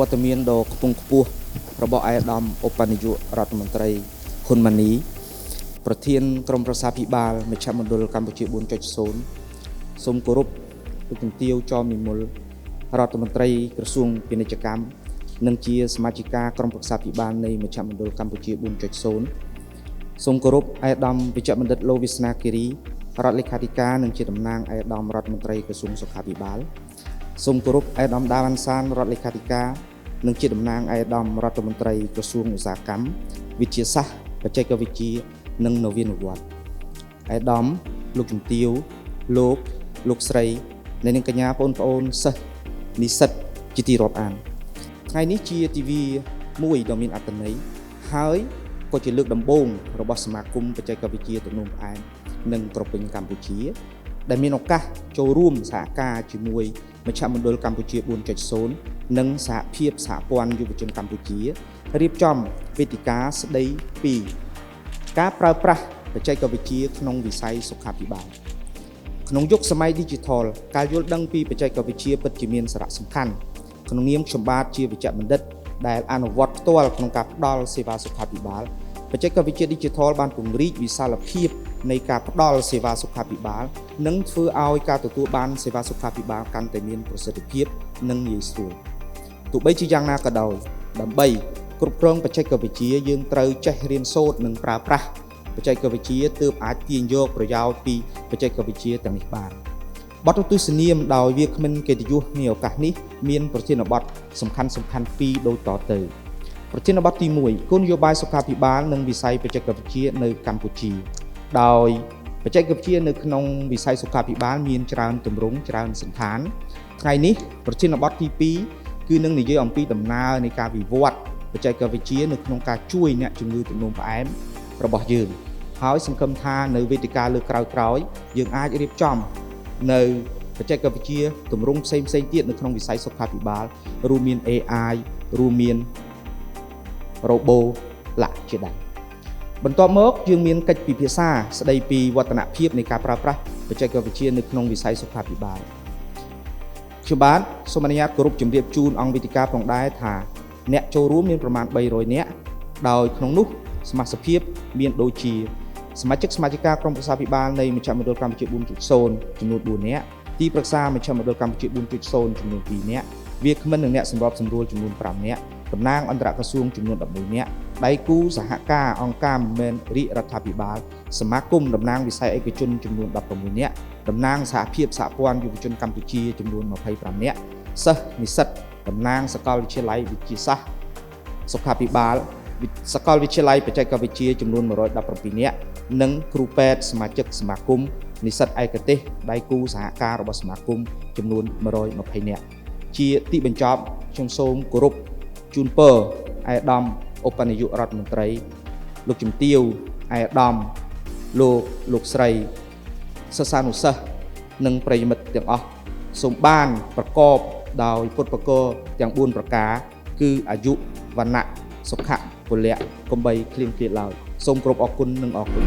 ត្តមានដ៏ខ្ពង់ខ្ពស់របស់ឯកឧត្តមឧបនាយករដ្ឋមន្ត្រីហ៊ុនម៉ាណីប្រធានក្រុមប្រឹក្សាភិបាលមជ្ឈមណ្ឌលកម្ពុជា 4.0 សូមគោរពលោកជំទាវចមនិមលរដ្ឋមន្ត្រីក្រសួងពាណិជ្ជកម្មនិងជាសមាជិកាក្រុមប្រឹក្សាភិបាលនៃមជ្ឈមណ្ឌលកម្ពុជា 4.0 សូមគោរពឯកឧត្តមវិជ្ជបណ្ឌិតលោវាសនាគិរីរដ្ឋលេខាធិការនិងជាតំណាងឯកឧត្តមរដ្ឋមន្ត្រីក្រសួងសុខាភិបាលសូមគោរពឯកឧត្តមដាវ៉ាន់សានរដ្ឋលេខាធិការនិងជាតំណាងឯកឧត្តមរដ្ឋមន្ត្រីក្រសួងឧស្សាហកម្មវិទ្យាសាស្ត្របច្ចេកវិទ្យានិងនវានុវត្តន៍ឯកឧត្តមលោកជំទាវលោកលោកស្រីអ្នកនាងកញ្ញាបងប្អូនសិស្សនិស្សិតជាទីរាប់អានថ្ងៃនេះជាទិវាមួយដ៏មានអត្ថន័យហើយក៏ជាលើកដំបូងរបស់សមាគមបច្ចេកវិទ្យាទំនោរផ្អែមនិងក្រពេញកម្ពុជាដែលមានឱកាសចូលរួមសហការជាមួយមជ្ឈមណ្ឌលកម្ពុជា 4.0 និងសហភាពសហព័ន្ធយុវជនកម្ពុជារៀបចំវេទិកាស្ដីពីការប្រើប្រាស់បច្ចេកវិទ្យាក្នុងវិស័យសុខាភិបាលក្នុងយុគសម័យ Digital ការយល់ដឹងពីបច្ចេកវិទ្យាពិតជាមានសារៈសំខាន់ក្នុងនាមខ្ញុំបាទជាវិជ្ជបណ្ឌិតដែលអនុវត្តផ្ទាល់ក្នុងការផ្ដល់សេវាសុខាភិបាលបច្ចេកវិទ្យា Digital បានពង្រីកវិសាលភាពនៃការផ្ដល់សេវាសុខាភិបាលនិងធ្វើឲ្យការទទួលបានសេវាសុខាភិបាលកាន់តែមានប្រសិទ្ធភាពនិងងាយស្រួលទោះបីជាយ៉ាងណាក៏ដោយដើម្បីគ្រប់គ្រងបច្ចេកវិទ្យាយើងត្រូវចេះរៀនសូត្រនិងប្រើប្រាស់បច្ចេកវិទ្យាទើបអាចទាញយកប្រយោជន៍ពីបច្ចេកវិទ្យាទាំងនេះបានបទទស្សនាមដោយវាគ្មិនកិត្តិយសនាឱកាសនេះមានប្រធានបទសំខាន់ៗពីរដូចតទៅប្រធានបទទី1គោលនយោបាយសុខាភិបាលនិងវិស័យបច្ចេកវិទ្យានៅកម្ពុជាដោយបច្ចេកវិទ្យានៅក្នុងវិស័យសុខាភិបាលមានច្រើនទម្រង់ច្រើនសន្តានថ្ងៃនេះប្រធានបទទី2គឺនឹងនិយាយអំពីដំណើរនៃការវិវត្តបច្ចេកវិទ្យានៅក្នុងការជួយអ្នកជំងឺទឹកនោមផ្អែមរបស់យើងហើយសង្ឃឹមថានៅវេទិកាលើកក្រោយៗយើងអាចរៀបចំនៅបច្ចេកវិទ្យាទម្រង់ផ្សេងៗទៀតនៅក្នុងវិស័យសុខាភិបាលរួមមាន AI រួមមាន Robo ឡាក់ជាដើមបន្ទាប់មកយើងមានកិច្ចពិភាក្សាស្ដីពីវឌ្ឍនភាពនៃការប្រើប្រាស់បច្ចេកវិទ្យានៅក្នុងវិស័យសុខាភិបាលខ្ញុំបាទសូមអនុញ្ញាតគោរពជម្រាបជូនអង្គវេទិកាផងដែរថាអ្នកចូលរួមមានប្រមាណ300នាក់ដោយក្នុងនោះសមាជិកភាពមានដូចជាសមាជិកសមាជិកាក្រុមប្រឹក្សាភិបាលនៃមជ្ឈមណ្ឌលកម្ពុជា 4.0 ចំនួន4នាក់ទីប្រឹក្សាមជ្ឈមណ្ឌលកម្ពុជា 4.0 ចំនួន2នាក់វាគ្មិននិងអ្នកសម្របសម្រួលចំនួន5នាក់តំណាងអន្តរក្រសួងចំនួន11នាក់ដៃគូសហការអង្គការមិនមែនរាជរដ្ឋាភិបាលសមាគមតំណាងវិស័យឯកជនចំនួន16នាក់តំណាងសហភាពសហព័ន្ធយុវជនកម្ពុជាចំនួន25នាក់សិស្សនិស្សិតតំណាងសាកលវិទ្យាល័យវិទ្យាសាស្ត្រសុខាភិបាលសាកលវិទ្យាល័យបច្ចេកវិទ្យាចំនួន117នាក់និងគ្រូពេទ្យសមាជិកសមាគមនិស្សិតឯកទេសដៃគូសហការរបស់សមាគមចំនួន120នាក់ជាទីបញ្ចប់ខ្ញុំសូមគោរពជូនពរឯកឧត្តមឧបនាយករដ្ឋមន្ត្រីលោកជំទាវឯកឧត្តមលោកលោកស្រីសិស្សានុសិស្សនិងប្រិយមិត្តទាំងអស់សូមបានប្រកបដោយពុទ្ធបកោទាំង4ប្រការគឺអាយុវណ្ណៈសុខៈពលៈកុំបីឃ្លៀងឃ្លាតឡើយសូមគោរពអរគុណនិងអរគុណ